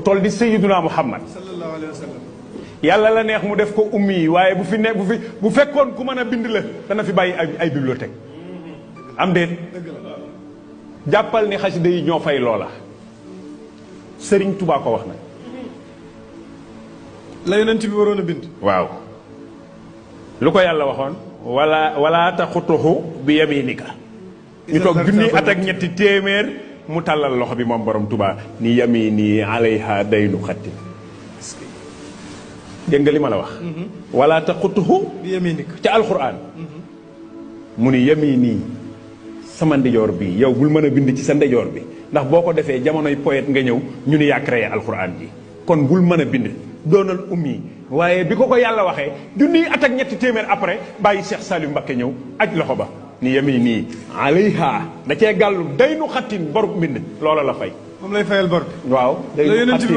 toll di sayyiduna Muhammad sallallahu alayhi wa sallam. yàlla la neex mu def ko ummi yi waaye bu fekkoon ku mën a bind la dana fi bàyyi ay bibliothèque am déet jàppal ni xasida yi ñoo fay loola Sëriñ Tuubaa ko wax na la yonent bi waroon a bind. waaw lu ko yàlla waxoon wala taxutuhu bi yaminika ñu toog junni at ak ñetti téeméer mu tàllal loxo bi moom borom Tuubaa ni yamini alayha daynu xatti dégg nga li ma la wax wala taxutuhu bi yaminika ca alxuraan mu ni yamini sama ndejoor bi yow bul mën a bind ci sa ndejoor bi ndax boo ko defee jamonoy poète nga ñëw ñu ni yaa créé alxuraan ji kon bul mën a bind doonal ummi waaye bi ko yàlla waxee junniy at ak ñetti téeméer après bàyyi Cheikh Saliou Mbacké ñëw aj loxo ba ni yamini alayha da cee gàllu day nu xattin borub mbind loola la fay moom lay fayal bor bi. waaw day nu xattin